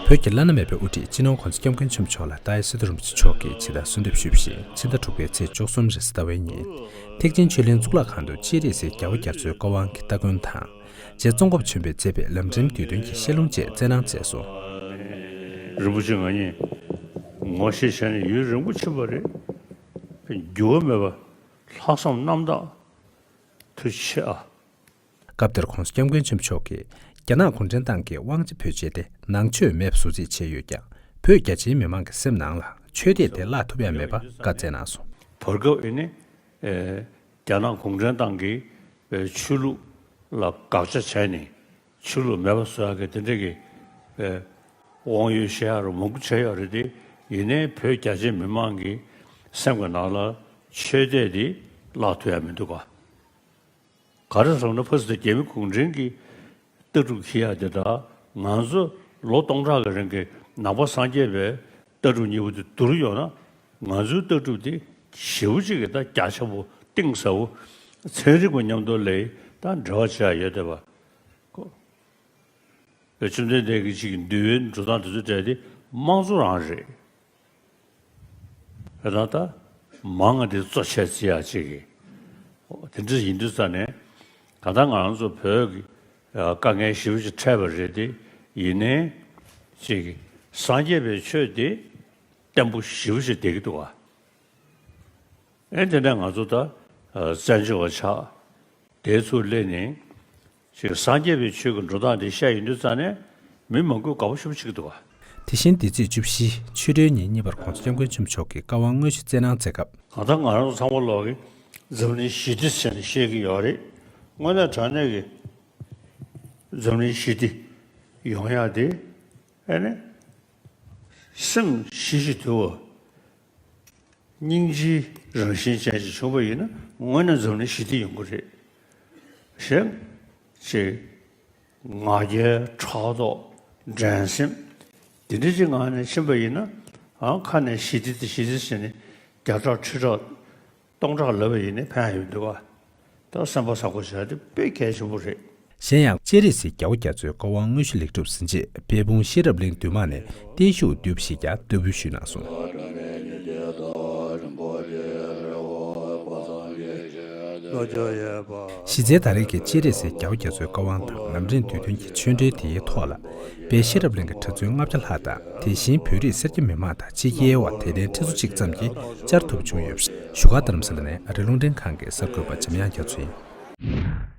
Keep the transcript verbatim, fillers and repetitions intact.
བོད་ཀྱི་བླ་ན་མེད་པའི་དབུ་ཁྲིད་སྤྱི་ནོར་༧གོང་ས་༧སྐྱབས་མགོན་ཆེན་པོ་མཆོག་ལ་ཏཱའི་སི་ཏུ་རིན་པོ་ཆེ་མཆོག་གིས་ཕྱི་ཟླ་གསོལ་འདེབས་ཞུས་པ་བཞིན། ཕྱི་ཟླ་དྲུག་པའི་ཚེས་བཅུ་གསུམ་རེས་གཟའ་ཟླ་བའི་ཉིན། ཐེག་ཆེན་ཆོས་གླིང་གཙུག་ལག་ཁང་དུ་སྤྱན་རས་གཟིགས་རྒྱལ་བ་རྒྱ་མཚོའི་བཀའ་དབང་གི་སྟ་གོན་དང་། རྗེ་ཙོང་ཁ་པ་ཆེན་པོས་མཛད་པའི་ལམ་རིམ་བསྡུས་དོན་གྱི་བཤད་ལུང་བཅས་སྩལ་གནང་མཛད་སོང་། རིན་པོ་ཆེ་ང་གཉིས་ངོ་ཤེས་བྱས་ནས་ཡུན་རིང་པོ་ཕྱིན་པ་རེད། འགྱུར་བ་མེད་པ་ལྷག་བསམ་རྣམ་དག་ཐུགས་རྗེ་ཆེ་ཨ། སྐབས་དེར་༧གོང་ས་༧སྐྱབས་མགོན་ཆེན་པོ་མཆོག་གིས། རྒྱ་ནག་གུང་ཁྲན་ཏང་གིས་དབང་ཆ་བེད་སྤྱད་དེ་ནང་ཆོས་མེད་པ་བཟོ་རྩིས་བྱས་ཡོད་ཀྱང་། བོད་རྒྱ་ཆེའི་མི་མང་གི་སེམས་ནང་ལ་ཆོས་དད་དེ་བརླག་ཐུབ་ཡ་མེད་པ་བཀའ་སྩལ་གནང་སོང་། བར་སྐབས་ཨེ་ནི། ཨེ། རྒྱ་ནག་གུང་ཁྲན་ཏང་གིས་ཆོས་ལུགས་ལ་དགག་བྱ་བྱས་ནས་ཆོས་ལུགས་མེད་པ་བཟོ་ཡ་གི་དེ་འདྲ་གི། ཨེ། དབང་ཡོད་བཤད་ཡ་རུ་མང་པོ་བྱས་ཡོད་རེད་དེ། ཡིན་ནའི་བོད་རྒྱ་ཆེའི་མི་མང་གི་སེམས་ཀྱི་ནང་ལ་ཆོས་དད་དེ་བརླག་ཐུབ་ཡ་མི་འདུག་ག། ག་རེ་ཟེར་ན་ཕ་སི་ཏེ་རྒྱ་མི་གུང་ཁྲན་གྱི་ལྟ་གྲུབ་འཁྱེར་ཡ་དེ་དག་ང་ཚོ་ལོ་སྟོང་ཕྲག་གི་རིང་གི་ནང་པ་སངས་རྒྱས་པའི་ལྟ་གྲུབ་གཉིས་པོ་དེ་བསྡུར་ཡོང་ན། ང་ཚོའི་ལྟ་གྲུབ་དེ་ཞེ་པོ་ཅིག་གི་ད་རྒྱ་ཆེ་པོ་གཏིང་ཟབ་པོ་ཚན་རིག་པ་མཉམ་དུ་ལས་ད་འབྲེལ་བ་བྱེད་ཡ་ཡོད་བསྡད་པ་ཁོ། བཅོམ་ལྡན་འདས་ཀྱི་ཅིག་འདུལ་བའི་འགྲོ་སྟངས་དེ་ཚོ་གྲས་དེ་དམངས་གཙོ་རང་རེད། ད་ལྟ་མང་ང་དེ་གཙོ་ཆེ་བརྩི་ཡག་ཅིག་གི། དེ་འདྲ་ཡིན་དུས་ཙ་ནས་ད་ལྟ་ང་རང་ཚོ་བོད་ཀྱི་དཀའ་ངལ་ཞེ་པོ་ཅིག་འཕྲད་པ་རེད་དེ། ཡིན་ནའི་ཅིག་གི་སངས་རྒྱས་པའི་ཆོས་དེ་བརྟན་པོ་ཞེ་པོ་ཅིག་བསྡད་ཀྱི་འདུག་ག། ཨེ་དེ་ནས་ང་ཚོ་ད་བཙན་བྱོལ་བ་ཆགས་དེ་ཚུར་སླེབས་ནས། ཅིག་སངས་རྒྱས་པའི་ཆོས་ཀྱི་འགྲོ་སྟངས་དེ་བཤད་ཡོང་དུས་ཙ་ནས་མི་མང་པོས་དགའ་པོ་ཞེ་པོ་བྱེད་ཀྱི་འདུག་ག། དེ་བཞིན་འདི་ཚེས་བཅུ་བཞི་ཆོས་སྒྲོན་ཉིན་གཉིས་པར་༧གོང་ས་༧སྐྱབས་མགོན་ཆེན་པོ་མཆོག་གིས་བཀའ་དབང་དངོས་གཞི་སྩལ་གནང་མཛད་སྐབས། གང་ལྟར་ང་རང་ཚོ་ཚང་མ་ལོག་གི་འཛམ་གླིང་ཞི་བདེ་ཟེར་ནས་བཤད་ཀྱི་ཡོད་རེད། དངོས་གནས་དྲང་གནས་ཀྱི་འཛམ་གླིང་ཞི་བདེ་ཡོང་ཡག་དེ་ཨེ་ནི་སེམས་ཞི་ཞིང་དུལ་བ། སྙིང་རྗེའི་རང་བཞིན་ཅན་ཞིག་བྱུང་བ་ཡིན་ན་དངོས་གནས་འཛམ་གླིང་ཞི་བདེ་ཡོང་གི་རེད། གཞན་ཅིག་ང་རྒྱལ་ཕྲག་དོག་འགྲན་སེམས་འདི་འདྲ་ཅིག་ངང་ནས་ཕྱིན་པ་ཡིན་ན། ཨང་ཁ་ནས་ཞི་བདེ་དེ་ཞི་བདེ་ཟེར་ནས་བརྒྱ་ཕྲག་ཁྲི་ཕྲག་སྟོང་ཕྲག་ལབ་པ་ཡིན་ནའི་ཕན་ཡོད་འདུག་ག། ད་སེམས་པ་བཟང་པོ་བྱ་དེ་དཔེ་གལ་ཆེན་པོ་རེད། གཞན་ཡང་སྤྱན་རས་གཟིགས་རྒྱལ་བ་རྒྱ་མཚོའི་བཀའ་དབང་དངོས་གཞི་ལེགས་གྲུབ་ཟིན་རྗེས་དཔལ་སྤུངས་ཤེས་རབ་གླིང་འདུས་མང་ནས་བརྟན་བཞུགས་བསྡུས་པ་ཞིག་ཀྱང་བསྟར་འབུལ་ཞུས་གནང་སོང་། གཞི་རྩའི་ད་རེས་ཀྱི་སྤྱན་རས་གཟིགས་རྒྱལ་བ་རྒྱ་མཚོའི་བཀའ་དབང་དང་ལམ་རིམ་བསྡུས་དོན་གྱི་ཆོས་འབྲེལ་དེའི་ཐོག་ལ། དཔལ་ཤེས་རབ་གླིང་གི་གྲྭ་བཙུན་ལྔ་བརྒྱ་ལྷག་དང་། དེ་བཞིན་བོད་རིགས་སེར་སྐྱ་མི་མང་དང་ཕྱི་རྒྱལ་བ་དད་ལྡན་ཁྲི་ཚོ་གཅིག་ཙམ་གྱིས་བཅར་ཐུབ་བྱུང་ཡོད་པ་རེད། བཞུགས་སྒར་རྡ་རམ་ས་ལ་ནས་ཨ་རི་རླུང་འཕྲིན་ཁང་གི་གསར་འགོད་པ་འཇམ་དབྱངས་རྒྱ་མཚོ་ཡིན།